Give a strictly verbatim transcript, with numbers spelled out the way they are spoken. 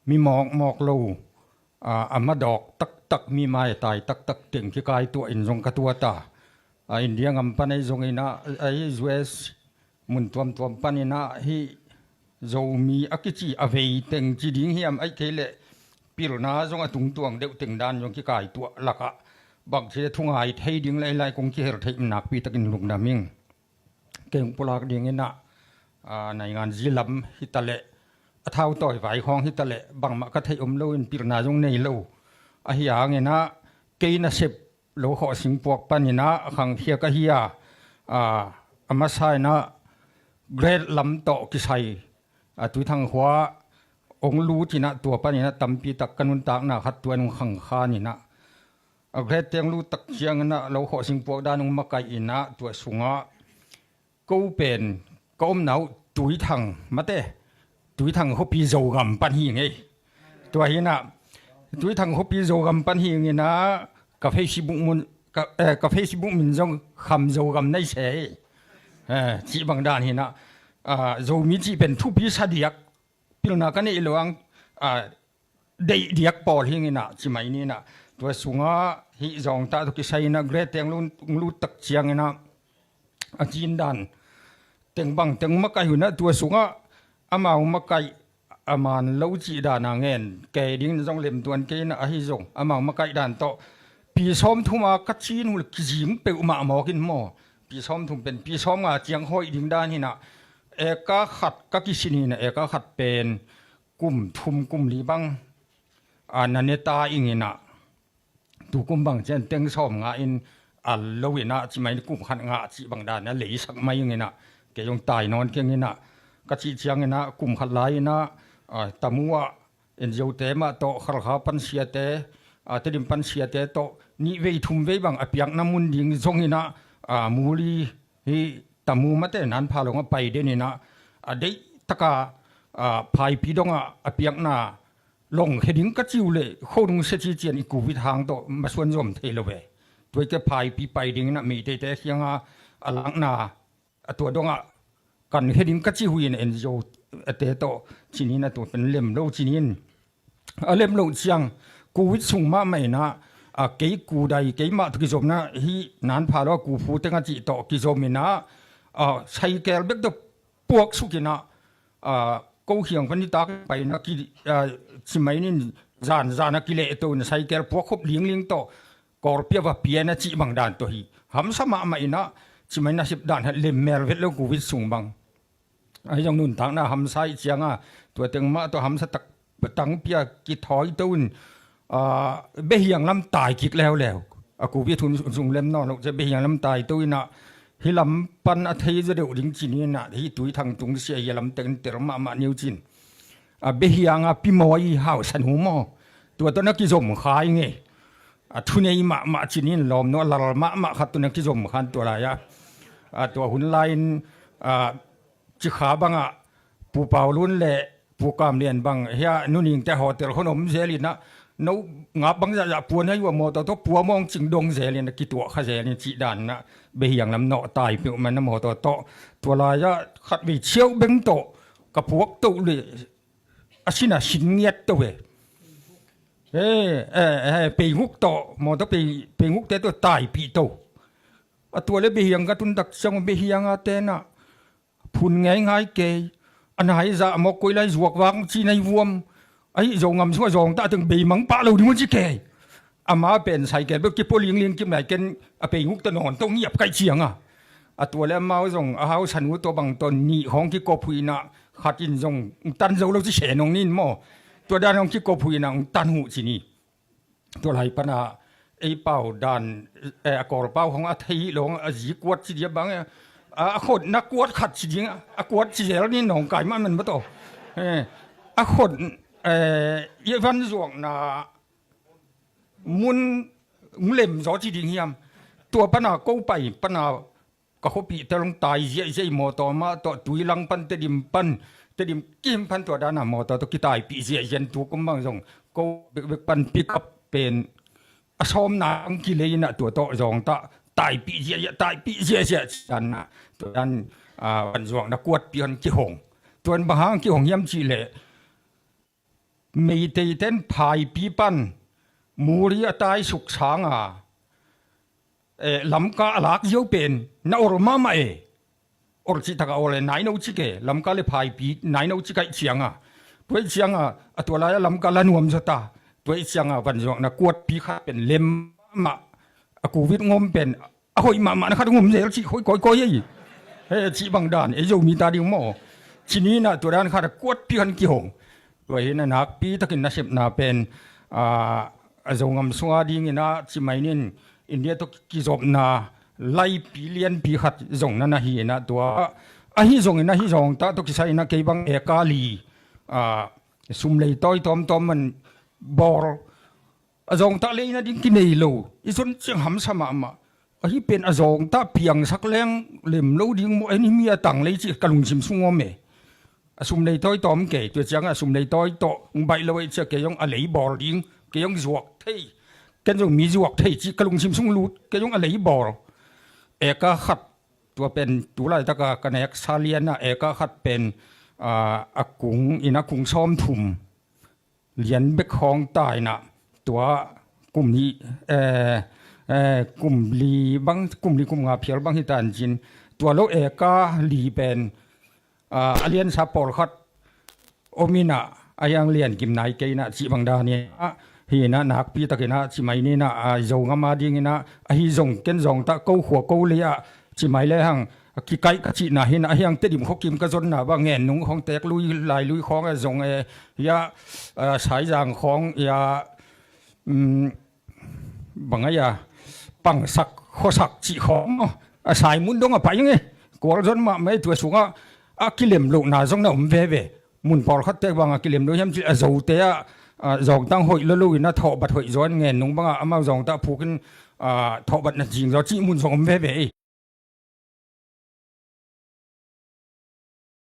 mi mawkmawk lo, a, a madawk taktak, mi maitai taktak teng kikaituah in zong ka tuat a. A, India gam pan ahi zongin ah, ahi U S mun tuamtuam panin ah hih Zomi a kici a vei teng ci ding hiam, ahih kei leh pilna zong a tungtuang deuh teng dan zong kikaituah lakah bangci le thungai thei ding le ahi lai kong kihel theih nakpi takin lungdam ing. Kei hong pulak dingin ah, a, naingan zi lam hi ta leh, a thautawi vai khawng hi ta leh, bangmah ka theih om loin pilna zong nei lo. Ahi hangin ah, kei nasep lo khawh singpuak panin ah a khangkhia ka hi a, a, a masa in ah grade lam tawh kisai, a, Tuithang khua hong lut in ah tua panin ah tampi tak ka nuntakna khat tua in hong khangkhan in ah, a grade teng lut tak ciangin ah lo khawh singpuak dan hong makaih in ah tua sungah ko pen ka omna uh Tuithang mate, Tuithang khuapi Zogam pan hi ngei. Tua hi in ah Tuithang khuapi Zogam pan hi in ah ka Facebook mun, ka, eh, ka Facebook min zong Kham Zogam nei se hi. Eh, cih bang dan hi in ah, ah, Zomi cih pen thupi sa diak, pilna ka neih lo ang, ah, deih diak pawl hi in ah, ci mai ni in ah. Tua sungah hih Zawngtah tawh kisai in ah grade teng lut, lut tak ciangin ah a cin dan teng bang teng makaih uh in ah, tua sungah amau makaih a man lo cih dan a ngen kei ding zong lemtuan kei in ah, ahi zong amau makaih dan tawh pi sawmthum a ka cin uh le kizing peuhmah mawk in maw, pi sawmthum pen pi sawmnga ciang hoih ding dan hi in ah, eka khat ka kisin hi in ah, eka khat pen kum thum kum li bang, a, na ne ta ing in ah, tu kum bang ciang teng sawmnga in al lo in ah, ci mai ni, kum khat ngah cih bang dan a leisak mai ing in ah, kei zong tai nawn keng in ah, ka cih ciangin ah kum khat lai in ah, a, Tamu ah N G O te mah tawh, Khalkha pan siate, a, Tedim pan siate tawh nih vei thum vei bang a piakna mun ding zong in ah, a, Muli hi Tamu mate Nanpha long a pai den in ah, a, deih taka, a, phaipi dongah a piakna lawng khe ding ka ci uh leh, kho nung sia ci cian i Covid hang tawh masuan zom thei lo ve. Tua i ke phaipi pai ding in ah Meiteite kiangah a lakna, a, tua dongah kan khe ding ka ci uh in, N G O te tawh ci ni in ah, tua pen lem lo ci ni in. A lem loh ciang Covid sung mahmah in ah, a, kei kudai keimah tawh kizom in ah, hih Nanpha lo a Kufu teng a cih tawh kizom in ah, a, saikel bek tawh puaksuk in ah, a, ko khiang pan nitak pai in ah ki, a, ci mai ni in, zan zan a kilehto in ah saikel puakkhop lingling tawh Kawlpi a va pia in ah cih bang dan tawh hi. Hamsa mahmah in ah, ci mai ni in ah sep dan hi lemmel vet lo Covid sung bang. Ahi zong nuntakna hamsa ih ciangah tua teng mah tawh hamsa tak tangpi a kithawi to in, a, Behiang lam tai kik leuleu. A Covid hun sung lem nawn loh ciang Behiang lam tai to in ah, hih lam pan a thei zaw deuh ding ci ni in ah, hih Tuithang tungsia hi a, lam teng tel mahmah ni uh cin. A, Behiang a Pi Mawi hausa nu maw, tua tawh na kizom kha ing e. A, thunei mahmah ci ni in, lawmnu a lal mahmah khat tawh na kizom kha in tua lai-ah. A, tua hun lai-in, a, Cikha bangah Pu Pau Lun le Pu Kam Lian bang, hia Nu Ning te hotel khawng om zel in ah, no ngap bang zahzah pua na hi uh a, mawtaw tawh pua mawng cing dong zel in ah, kituah kha zel in cih dan in ah, Behiang lam nawh tai peuhmah in ah mawtaw tawh. Tua lai-ah khatvei Ciau Beng tawh ka puak to le, a sin a sin ngiat to e. Eh, eh, eh, Peinguk tawh, mawtaw Pei, Peinguk te tawh taipih to. A tua le Behiang ka tun tak ciang uh, Behiang a te in ah phun ngeingai kei. A nai zah mawk koi lai zuak vang ci na hi vuam. Ahi Zogam sungah Zawngtah teng beimang pah lo ding uh ci kei. Ama pen saikel bek kipua lingling kim lai, ken a Peinguk tawh nawn to ngiap kaih ciang a. A tua le amau zong a hausa nu tawh bang tawh nih khawng kikop uh in ah, khat in zong tan zo lo ci se nong ni in maw. Tua dan khawng kikop uh in ah tan uh ci ni. Tua lai pan ah ei pau dan, eh, a Kawl pau khawng a thei lo, a zi kuat ci dia bang, eh, a, a khot na kuat khat ci ding, a kuat ci zel ni, nawngkai mah man mah tawh. Eh, a khot, eh, i van zuakna mun hong lem zaw ci ding hiam. Tua pan ah ko pai pan ah ka khuapihte long tai ziahziah, i mawtaw mah tawh Tuilang pan, Tedim pan, Tedim kim pan tua dan a mawtaw tawh kitaipih ziahziah in, tu kum bang zong ko bekbek pan pickup pen a sawmna ang kilei in ah tua tawh Zawngtah taipih ziahziah, taipih ziahziah ci dan ah, tua dan, a, van zuakna kuatpi hong kihong. Tua in bang hang kihong hiam cih leh Meitei ten phaipi pan muri a taisuk sanga, eh, Lamka a lak zio pen na or mahmah e. Or cih taka or le naino cik e, Lamka le phaipi naino cik aih cianga, tua ih cianga a tua lai-a Lamka la nuam zaw ta. Tua ih cianga vanzuakna kuatpi khat pen lem mahmah, a covid ngom pen a hoih mahmahna khat ngom zel cih hoih kawikawi ei. He, cih bang dan ei Zomi ta ding maw? Ci ni-in ah tua dan khat a kuatpi khan kihong. Tua hi-in a nakpi takin nasepna pen, ah, a Zogam sunga dingin ah ci mai nin India tawh kizopna laipi lianpi khat zong na na hi-in ah tua ahi zongin ahi zawngtah tawh kisai-in ah kei bang eka li, ah, sum lei tawi tawmtawm man bawl a zawngtah leina ding kinei lo, i zon ciang hamsa mahmah. Ahi pen a zawngtah piangsak leng lem lo ding maw, en hi mi a tang lei cih ka lungsim sung om e. A sum lei tawi tawm kei, tua ciangah a sum lei tawi tawh hong baih lo ei ciah kei zong a lei bawl ding, kei zong zuak thei, ken zong mi zuak thei cih ka lungsim sung lut, kei zong a lei bawl. Eka khat, tua pen tu laitaka ka nek sa lianah eka khat pen, ah, a kung in a kung sawmthum lian bek khawng ta-in ah tua kum nih, eh, eh, kum li bang, kum li kum nga phial bang hi ta-in cin, tua lo eka li pen, ah, a liansa pawlkhat om in ah a hiang lian kim nai kei in ah cih bang dan in ah hi-in ah nakpi takin ah ci mai ni-in ah, ah, Zogam a dingin ah ahi zong ken zawngtah ko khua ko lei ah ci mai le hang, a kikaih ka cihna hi-in ah, a hiang Tedim khuakim ka zonna bang Ngennung khawng, Teklui, Lailui khawng a zong e, hiah, ah, Saizang khawng hiah, um, bang a hiah Pangsak, Khuasak cih khawng maw, a Saimun dong a pai nge. Kual zon mahmah ei, tua sungah a kilem lohna zong na om veve. Mun pawlkhat tek bang a kilem lo hiam cih a Zote ah, ah, zawngtang hoih lo lo in a thawhbat hoih zaw in Ngennung bangah amau zawngtah phukin, ah, thawhbatna zing zaw cih mun zong om veve ei.